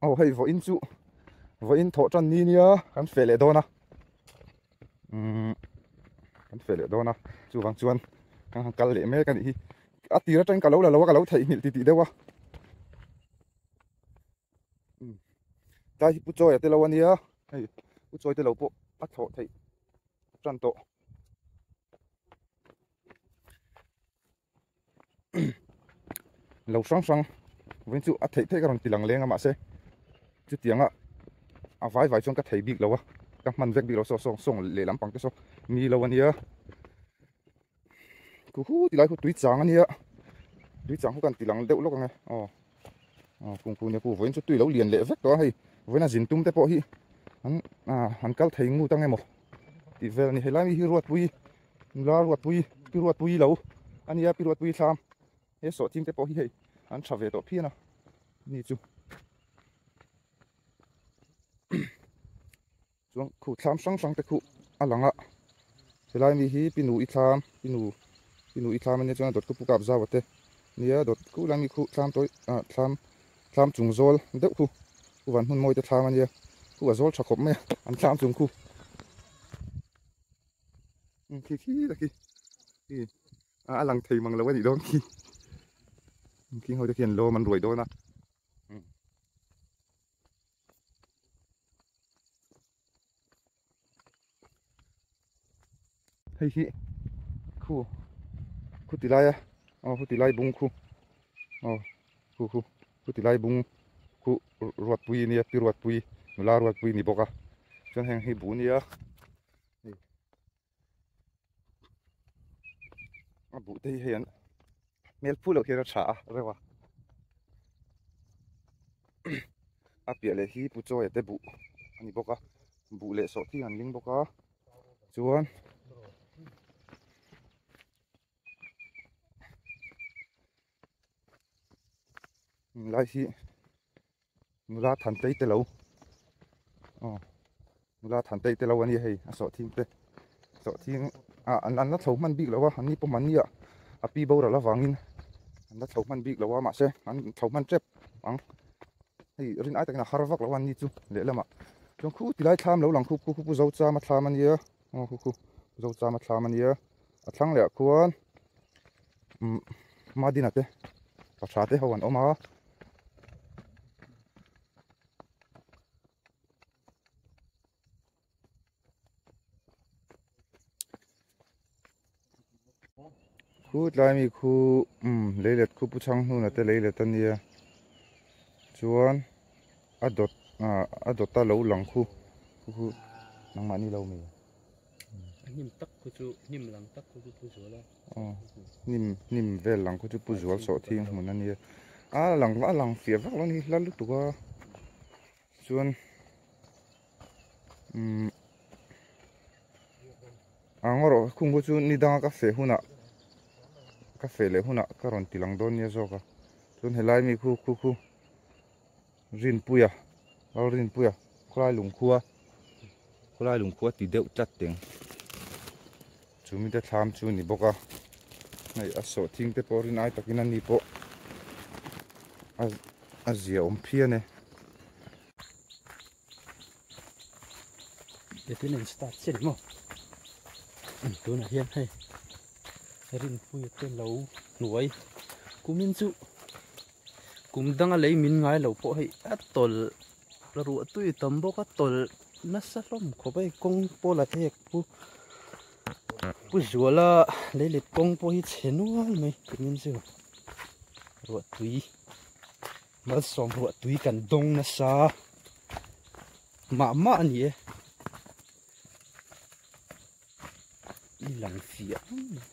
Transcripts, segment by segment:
Aw hei vawiin chu vawiin thawh tan ni nia kan feh leh dawn a umm kan feh leh dawn a chuvang chuan kan han kal leh mek a nih hi a tir atangin ka lo la lo a ka lo theihnghilh titih deuh a umm tlai hi pu chawi a te lo a nia hei pu chawi te lo pawh a thlawh theih tan tawh. Lo hrang hrang vawiin chu a theih theih ka rawn ti lang leng a mahse chutianga a vai vai chuan ka thei bik lo a ka hman vek bik lo saw saw sawng leh lampang te saw mi lo a nia khu khu ti lai khu tui chang a nia tui chang khu kan ti lang deuh lawk ang e aw aw kung khu nia khu vawiin chu tui lo lian leh vek tawh a hei vawiin a zin tum te pawh hi an ah an kal thei ngut ang emaw tih vel a ni helai mi hi ruatpui Nula Ruatpui, Pi Ruatpui lo a nia, Pi Ruatpui thlam he sawhching te pawh hi hei an tha ve tawh phian a ni chu. Chuan khu thlam hrang hrang te khu a lang a, helai mi hi Pi Nu i thlam, Pi Nu, Pi Nu i thlam a nia chuan a dawt khu Pu Kap Zau a te nia dawt khu lai mi khu thlam tawi ah thlam thlam chung zawl deuh khu Pu Van Hmun Mawi te thlam a nia, khu a zawl tha khawp mai a an thlam chung khu. Khi khi ta khi khi a lang thei mang lo a nih dawn khi khi ho te khian lawm an ruai dawn a hei hi khu khu ti lai a aw khu ti lai bung khu aw khu khu khu ti lai bung khu ruatpui nia pi ruatpui nula ruatpui ni bawk a chuan heng hi buh nia. Hei a buh te hi hei an hmel phu loh hian a tha a reuh a a piah leh hi pu chawia te buh a ni bawk a buh leh sawh thing an ling bawk a chuan lai hi nula than tei te lo aw nula than tei te lo a ni hei a sawhthing te sawhthing ah an an la thlo hman bik lo a an ni pawh mahni ah a pi boral avangin an la thlo hman bik lo a mahse an thlo hman tep ang hei rin ai takin a har vak lo a an ni chu lehlamah chuan khu tilai thlam lo lang khu khu pu zochama thlam a nia aw khu khu zochama thlam a nia a thlang leh ah khuan umm madina te pa tha te ho an awm a. Khu tlai mi khu umm leilet khu pu chhang hnuna te leilet a nia chuan a dawt ah a dawta lo lang khu khu khu nangmah ni lo mi. A hnim tak khu chu hnim lang tak khu chu pu zual a. Aw hnim hnim vel lang khu chu pu zual sawh thing hmun a nia a lang a lang fiah vak lo a ni hla lutuk a chuan umm a ngaw rawh khung khu chu ni danga ka feh hunah ka feh leh hunah ka rawn ti lang dawn nia zawk a chuan helai mi khu khu khu Rinpuia Lalrinpuia khawlai lungkhua khawlai lungkhua ti deuh tlat teng chu mite thlam chu ni bawk a hei a sawh thing te pawh rin ai takin a ni pawh a a zia awm phian e. Tichuan an start chiah ni maw tunah hian hei Rinpuia te lo hnuai kumin chu. Kum danga lei min ngai lo pawh hei a tawlh ruah tui tam bawk a tawlh nasa hlawm khawp a hei kawng pawh la hek pu pu zuala lei let kawng pawh hi chhe nual mai kumin chu ruah tui malsawm ruah tui kan dawng nasa mah mah a ni e i lang fiah mai.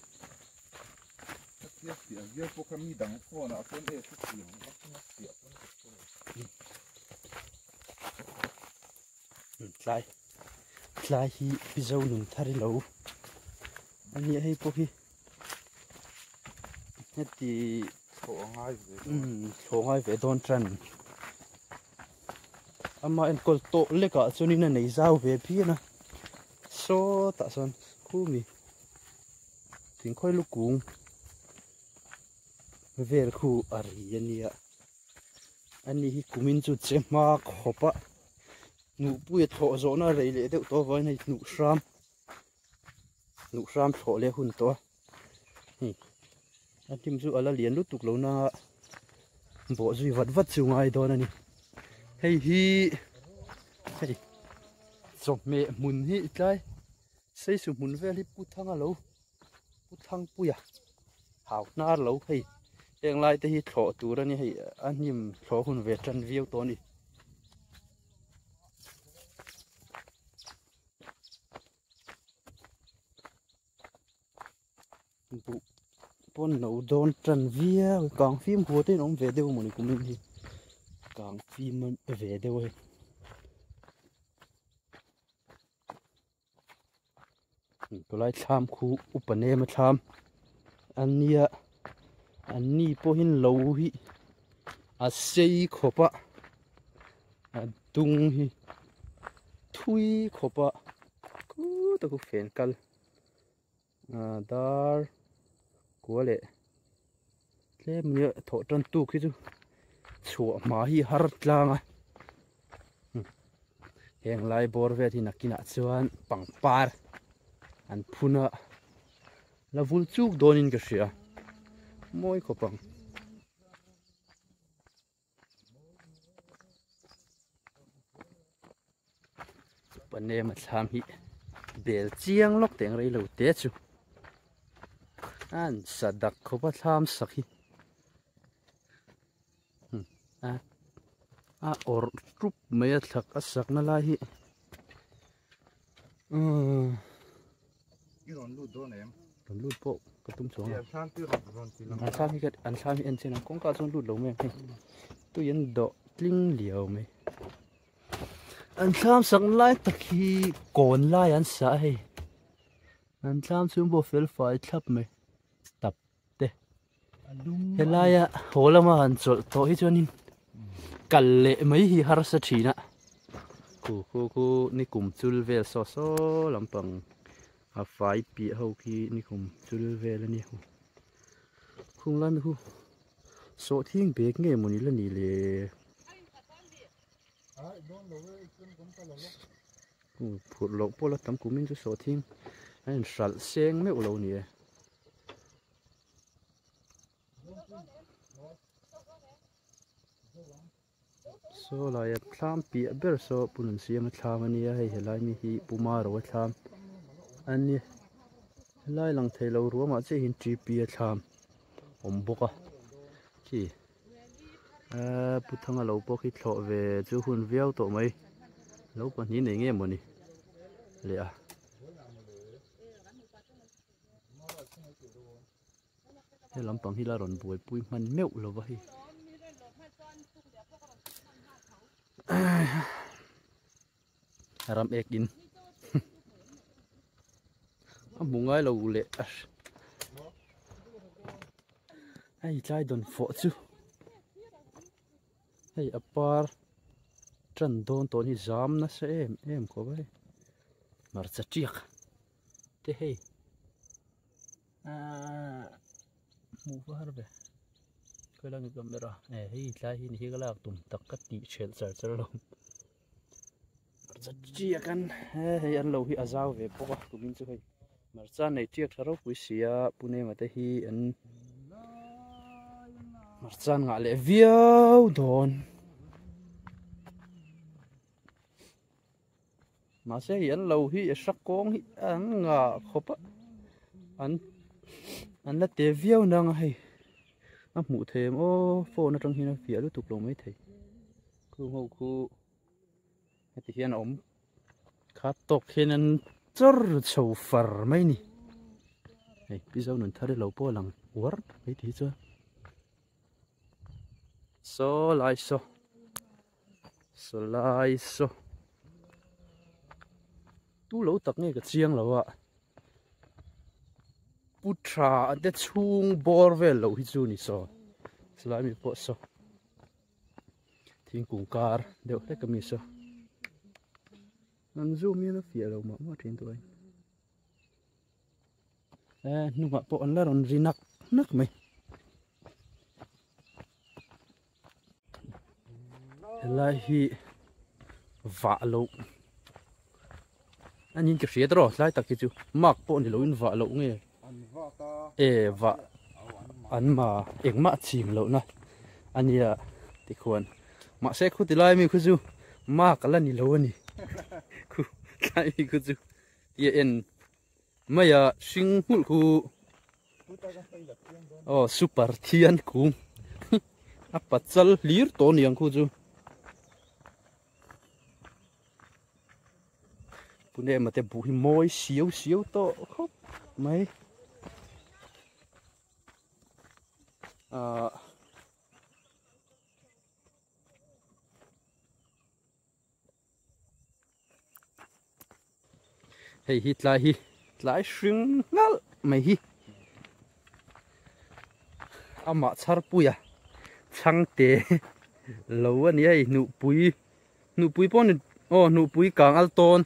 Tlai tlai hi Mizo nun thar i lo a nia hei pawh hi heti thlawh ngai ve dawn tan ama enkawl tawh lekah chuanin a nei zau ve phian a sawtah sawn khumi. Thingkhawi lu kung vel khu a ri a nia. Ani hi kumin chu che hma khawp a hnuhpui a thlawh zawhna a rei leh deuh tawh avangin hei hnuh hram hnuh hram thlawh leh hun tawh a hei a hnim chu ala lian lutuk lo na bawh zui vat vat chu ngai dawn a ni hei hi hei chawhmeh hmun hi tlai seisu hmun vel hi pu thanga lo Pu Thangpuia hau hnar lo hei heng lai te hi thlawh tur a ni hei a hnim thlawh hun ve tan viau tawh a ni. Buh pawn lo dawn tan viau kang fim huat te in awm ve deuh mawni kumin hi kang fim ve deuh a hei. Tawlai thlam khu upa nem a thlam a nia an ni pawhin lo hi a sei khawp a a dung hi thui khawp a khutah khu fen kal ah dar kua leh tlem nia thawh tan tuk hi chu chhuah hma hi har tlang a. Heng lai bawr vel hi nakinah chuan pangpar an phun a la vul chuk dawnin ka hria mawi khawp ang. Panem a thlam hi bel chiang lawk teng rei lo te chu an sadak khawp a thlam sak hi. A a awrh tup mai a thlak a sak na lai hi umm I rawn lut dawn em? Rawn lut pawh ka tum chuang a. An thlam hi rawn ti lang. An thlam hi an thlam hi en chian ang kawngka chuan lut lo mai ang hei. Tui an dawh tling liau mai. An thlam sak na lai tak hi kawn lai an sa a hei. An thlam chhung pawh fel fai thlap mai. Tap te helaia haw lama han chawlh tawh hi chuanin kal leh mai hi harsa thin a khu khu khu nikum chul vel saw saw lampang a fai piah ho khi nikum chul vel a ni khung lai mi khu sawhthing bag nge mawni la ni le phurh loh pawh la tam kumin chu sawhthing a inhralh seng meuh lo ni e. Saw laia thlam piah ber saw pu Nunsiama thlam a nia hei helai mi hi Pu Maro a thlam a ni helai lang thei lo ruamah chiah hian TP a thlam awm bawk a khi eee Pu Thanga lo pawh khi thlawh ve chu hun viau tawh mai lo pahnih nei nge mawni leh a. He lampang hi la rawn buaipui hman meuh lo va hei ram ek in a hmu ngai lo leh a hei tlai dawn fawh chu hei a par tan dawn tawh hi zam nasa em em khawp a hei hmarcha tiak. Te hei ahh hmuh va har ve khawi lai nge camera e hei tlai hi ni hi ka lak tum tak ka tih ṭhelh char char lo hmarcha tiak an he hei an lo hi a zau ve bawk a tumin chu hei hmarcha nei tiak tha ropui si a Pune te hi an hmarcha an ngah leh viau dawn. Mahse hei an lo hi a hra kawng hi an ngah khawp a an an la te viau nang a hei a hmuh theih em aw phone atang hian a fiah lutuk lo mai thei khung ho khu heti hian a awm khat tawk hian an chawr chho far mai a ni hei pi zo nun thar hi lo pawh a lang uar mai tih hi chuan saw lai saw. Saw lai saw tu lo tak nge ka chiang lo a pu tha te chhung bawr vel loh hi chu ni saw chulai mi pawh saw thingkung kar deuh hlek ami saw an zoom hian a fiah lo mah mah thin tawh a e hnungah pawh an la rawn ri nak nak mai. Helai hi vah loh a niin ka hria tawh tlai tak hi chu mark pawh ni loin vah loh nge e vah an ma engmah chim lohna a nia tikhuan mahse khuti lai mi khu chu mark a la ni lo a ni khu tlai mi khu chu tia en mai a hring hmulh khu aw super thian kung a pachal hlir tawh niang khu chu. Pune mate buh hi mawi siau siau tawh khawp mai ah hei hi tlai hi tlai hring ngalh mai hi amah chharpuia chhangte lo a ni hei hnuhpui hnuhpui pawh ni aw hnuhpui kang al tawn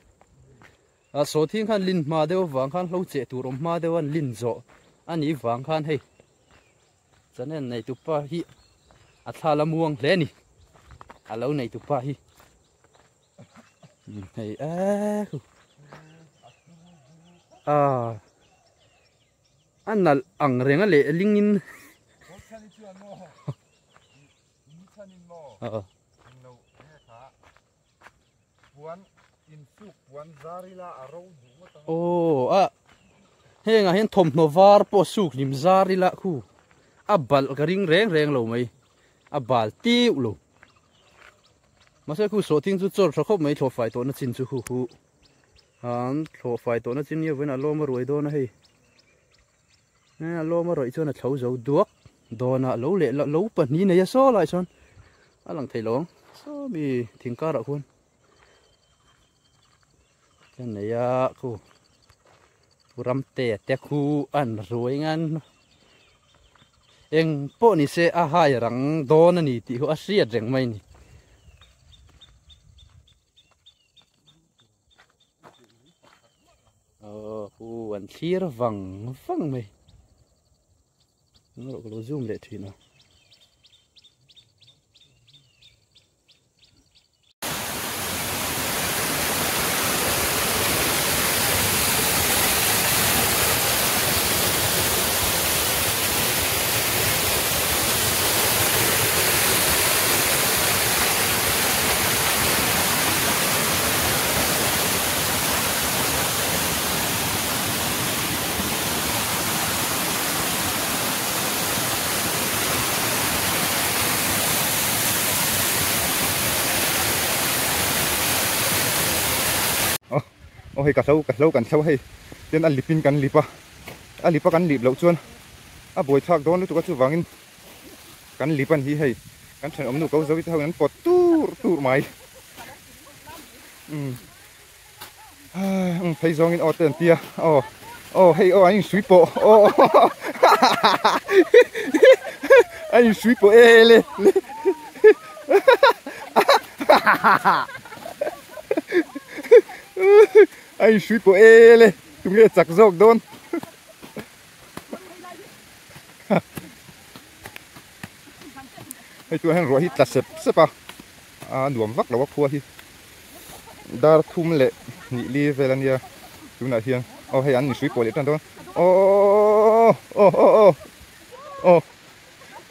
a sawhthing khan lin hma deuh avang khan hlo cheh tur awm hma deuh a an lin zawh a nih vang khan hei channel nei tupa hi a thla la muang hle a ni a lo nei tupa hi. Hei e khu a a nalh ang reng a leh ling in aw a hengah hian thawmhnaw var pawh suk hlim zar ila khu a balh ka ring reng reng lo mai a bal tiu lo. Mahse khu sawhthing chu chawr tha khawp mai thlawh fai tawhna chin chu khu khu an thlawh fai tawhna chin nia vawiin a lawm a ruai dawn a hei a lawm a rawih chuan a thlo zo duak dawn a lo leh lo pahnih nei a saw lai chuan a lang thei lo ang saw mi thing karah khuan ka nei a khu ramte te khu an ruai ngan eng pawh ni se a hai rang dawn a ni tih khu a hriat reng mai ni. Aw khu an thlir vang vang mai. Rawh ka lo zoom leh thin a. Aw hei ka hlo ka hlo kan hlo hei tin a lip in kan lip a a lip a kan lip loh chuan a buai thlak dawn lutuk a chuvangin kan lip a ni hi hei kan thenawm nu ko zo te ho in an pawt tur tur mai umm umm phei zawngin aw te an tia aw aw hei aw an insui pawh aw a insui pawh e le le a insui pawh e le tunge chak zawk dawn hei chuan hian ruah hi tla sep sep a a nuam vak lo a khua hi dar thum leh hnih li vel a nia tunah hian aw hei an inhrui pawh leh tan dawn aw aw aw aw aw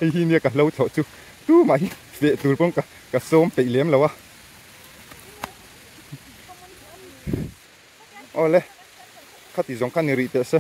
hei hi nia ka hlo thlawh chu tumah hi feh tur pawn ka ka sawm peih lem lo a aw le khati zawng kha ni rih teh se.